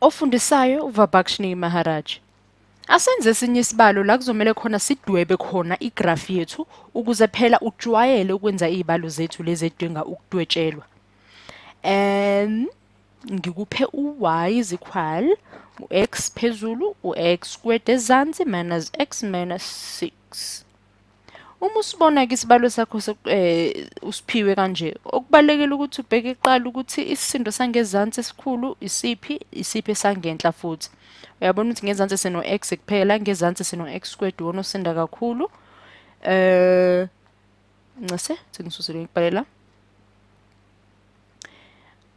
Ofundisayo uVabakshnee Maharaj. Asenze esinye isibalo la kuzomele khona sidwebe khona igrafu yethu ukuze phela ujwayele ukwenza izibalo zethu lezi edinga ukudwetshelwa. Ngikuphe u-y is equal u-x phezulu u-x squared ezansi minus x minus 6. Uma usibona-ke isibalo sakho usiphiwe kanje, okubalulekile ukuthi ubheke kuqala ukuthi isisindo sangezansi esikhulu isiphi, isiphi esangenhla futhi. Uyabona ukuthi ngezansi sino-x kuphela, ngezansi sino-x squared, iwona osinda kakhulu. Ncese, sengisusile ngikubhalela.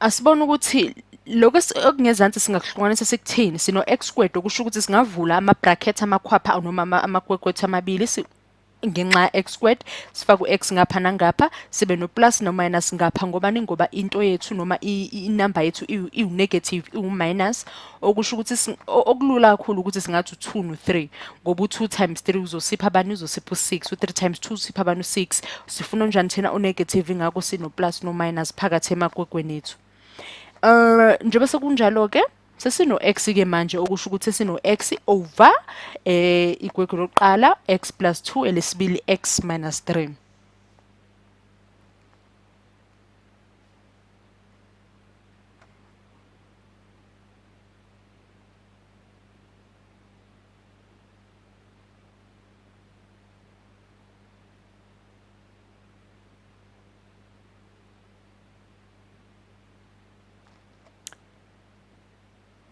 Asibone ukuthi lokho okungezansi singakuhlukanisa sikuthini. Sino-x squared, okusho ukuthi singavula ama-bracket amakhwapha noma amakwekwethi amabili ngenxa ya-x squared, sifake u-x ngapha nangapha, sibe no-plus no-minus ngapha. Ngobani? Ngoba into yethu noma inamba yethu iwu-negative, iwu-minus, okusho ukuthi okulula kakhulu ukuthi singathi u-2 no-3, ngoba u-2 times 3 uzosipha abani? Uzosipha u-6, u-3 times 2 usipha abani? U-6. Sifuna onjani thina? O-negative, ingakho sino-plus no-minus phakathi emakwekweni ethu. Njengoba sekunjalo-ke, sesino-x ke manje, okusho ukuthi sino-x over igwegwe lokuqala x plus 2, elesibili x minus 3.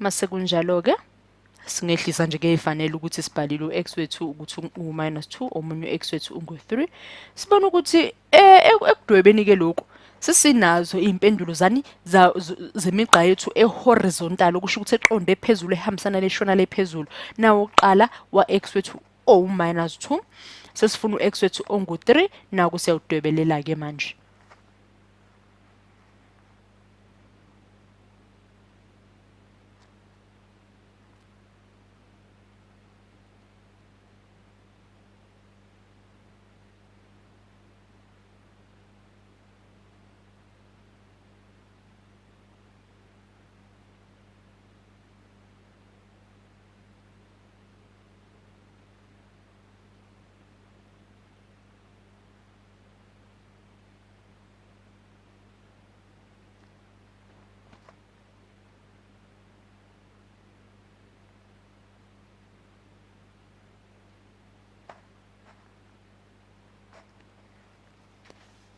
Mase kunjalo-ke singehlisa nje kuyayifanele ukuthi sibhalile u-x wethu ukuthi u-minus 2, omunye u-x wethu ungu-3. Sibona ukuthi ekudwebeni-ke lokhu sesinazo iy'mpendulo zani zemigqa yethu e-horizontal, okusho ukuthi eqonde phezulu, ehambisana leshona le phezulu. Nawo oqala wa-x wethu owu-minus 2, sesifuna u-x wethu ongu-3, naku siyawudwebelela-ke manje.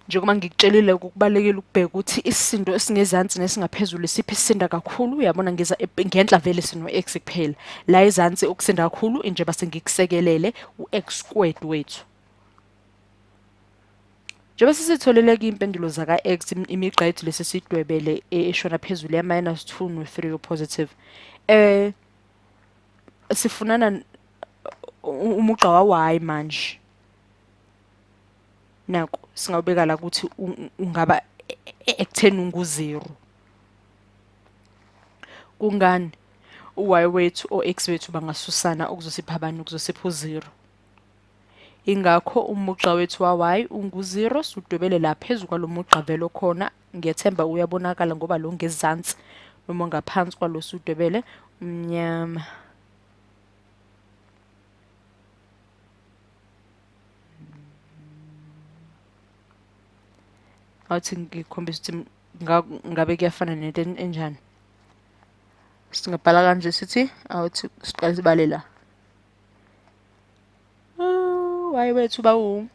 Njengoba ngikutshelile, kubalulekile ukubheka ukuthi isisindo esingezansi nesingaphezulu isiphi isisinda kakhulu. Uyabona ngenhla vele sino-x kuphela, la ezansi okusinda kakhulu njengoba sengikusekelele u-x squared wethu. Njengoba sesitholele-ke iy'mpendulo zaka-x, imigqa yethu lesi sidwebele eshona phezulu ya-minus 2 no-3 o-positive. Sifunana umugqa wa-y manje. Naku singawubeka la ukuthi ungaba ekutheni ungu-0. Kungani? U-y wethu o-x wethu bangasusana okuzosipha bani? Okuzosipha u-0. Ingakho umugqa wethu wa-y ungu-0, siwudwebele la phezu kwalo mugqa vele okhona. Ngiyethemba uyabonakala ngoba lo ngezansi noma ngaphansi kwalo siwudwebele umnyama. Awuthi ngikhombise ukuthi ngabe kuyafana nento enjani. Singabhala kanje sithi, awuthi siqale sibale la. Y wethu bawu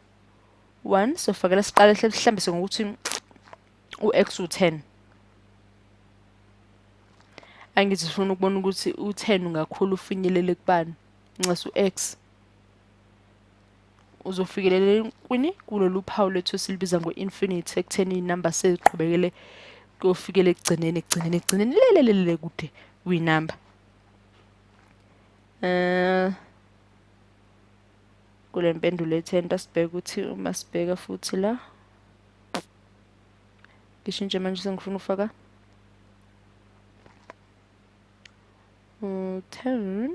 1, sofakela siqale sihlambise ngokuthi u-x u-10. Angithi sifuna ukubona ukuthi u-10 ungakhula ufinyelele kubani. Ncese u-x uzofikelela kwini kulolu phawu lwethu esilibiza ngo-infinity, ekutheni iy'namba seziqhubekele kuyofikela ekugcineni, ekugcineni, ekugcineni, lelelele kude kwinamba. Kule mpendulo ethenta sibheke ukuthi uma sibheka futhi la, ngishintshe manje sengifuna ukufaka u-10.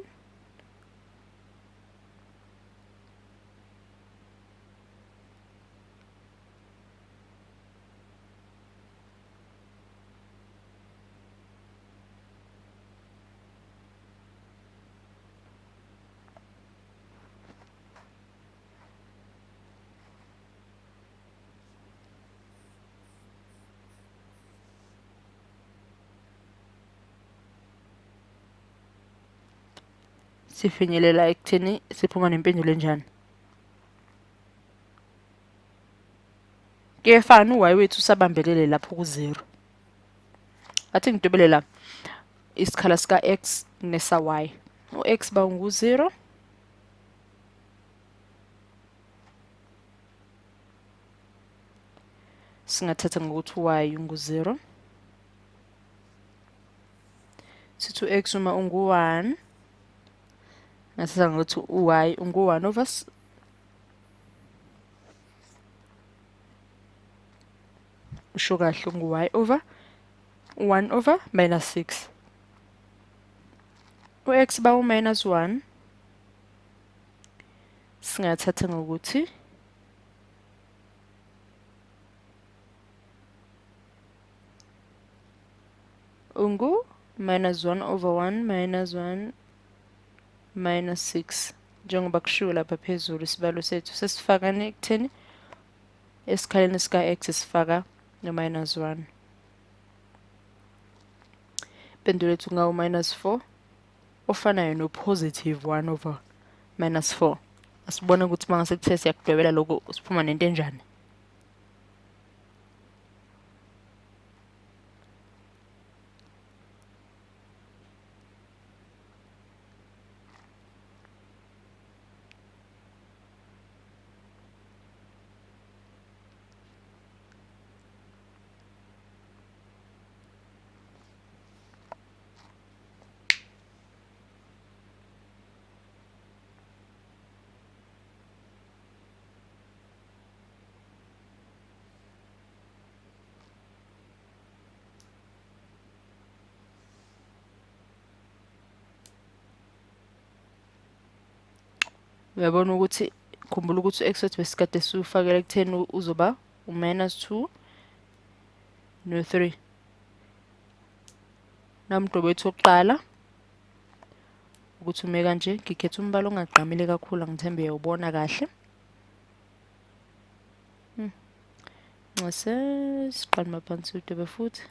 sifinyelela ekutheni siphuma nempendulo enjani. Kuyefana u-y wethu usabambelele lapho ku-0. Athi ngidwebele la isikhala sika-x nesa-y. U-x ba ungu-0. Singathatha ngokuthi y ungu-0. Sithi u-x uma ungu-1, ngathatha ngokuthi u-y ungu-1 over usho kahle ungu-y over 1 over minus 6. U-x ba u-minus 1, singathatha ngokuthi ungu minus 1 over 1 minus 1 minus 6, njengoba kushiwo lapha phezulu isibalo sethu sesifakane ekutheni esikhaleni sika-x sifaka no-minus 1. Impendulo yethu kungawu minus 4 ofanayo no-positive 1 over minus 4. Asibone ukuthi uma ngase kuthe siyakudwebela lokhu siphuma nento enjani. Uyabona ukuthi khumbula ukuthi u-x wethu besikade siwufakela ekutheni uzoba u-minus 2 no-3. Namdwebo wethu wokuqala ukuthi ume kanje, ngikhetha umbala ongagqamile kakhulu, angithembe uyawubona kahle. Ncese siqale maphansi udwebe futhi.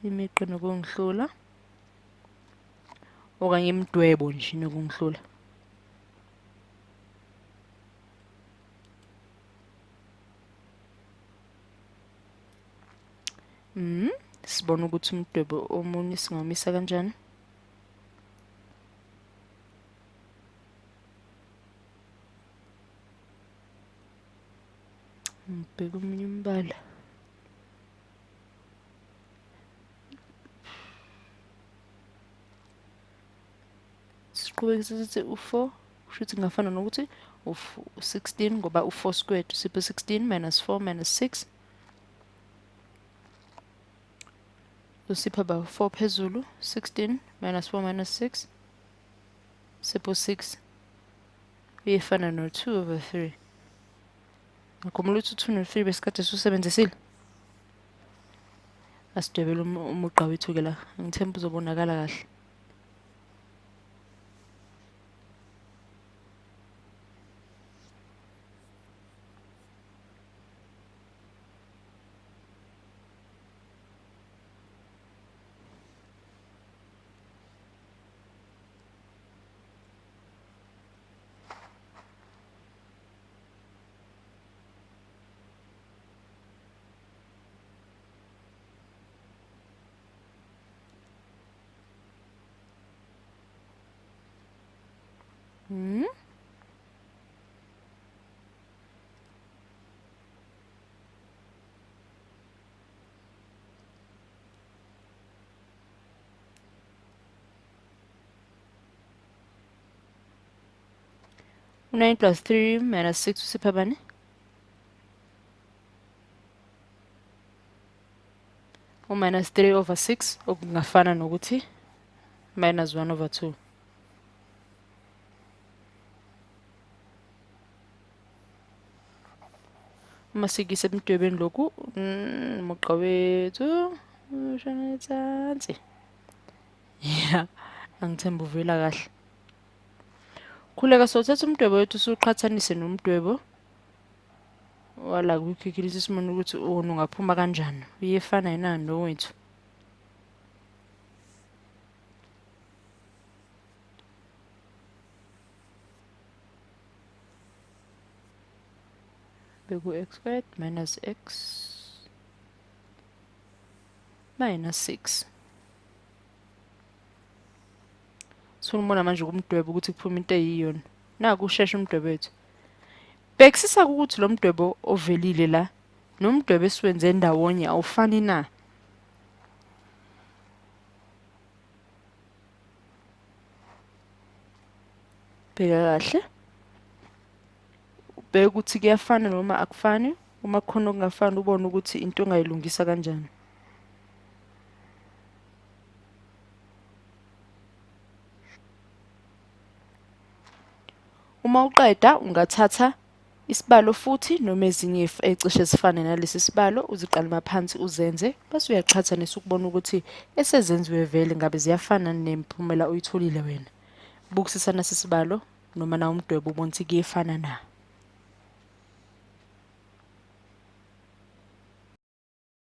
Imiqo nokungihlula okanye imidwebo nje nokungihlula. Sibona ukuthi umdwebo omunye singawumisa kanjani. Ngibheke omunye umbala. Siqhubeke sithi u-4 kusho ukuthi kungafana nokuthi u-16 ngoba u-4 squared sipho 16 minus 4 minus 6 usipha ba 4 phezulu, 16 minus 4 minus 6 sipho 6 uyefana no 2 over 3. Ngakhumbula ukuthi u-2 no-3 besikade siwusebenzisile. Asidwebele umugqa wethu ke la, ngithemba uzobonakala kahle. U-9 plus 3 minus 6 usipha bani? U-minus 3 over 6 okungafana nokuthi minus 1 over 2. Uma sikise emdwebeni lokhu umugqa wethu ushona ezansi. Yeah, angithemba uvela kahle. Khuleka sothatha umdwebo wethu siwuqhathanise nomdwebo Wala kwikhikhilisi simone ukuthi wona ungaphuma kanjani. Uyefana yini na nowethu. Beku x squared minus x minus 6. Sifuna ukubona manje kumdwebo ukuthi kuphuma into eyiyona. Naku usheshe umdwebo wethu. Bhekisisa ukuthi lo mdwebo ovelile la nomdwebo esiwenze ndawonye awufani na. Bheka kahle. Ubheke ukuthi kuyafana noma akufani. Uma kukhona okungafani ubone ukuthi into ongayilungisa kanjani. Uma uqeda ungathatha isibalo futhi noma ezinye ecishe zifane nalesi sibalo uziqale maphansi uzenze bese uyaqhathanisa ukubona ukuthi esezenziwe vele ngabe ziyafana nemiphumela oyitholile wena. Bukisisa nasi sibalo noma na umdwebo ubone ukuthi kuyefana na.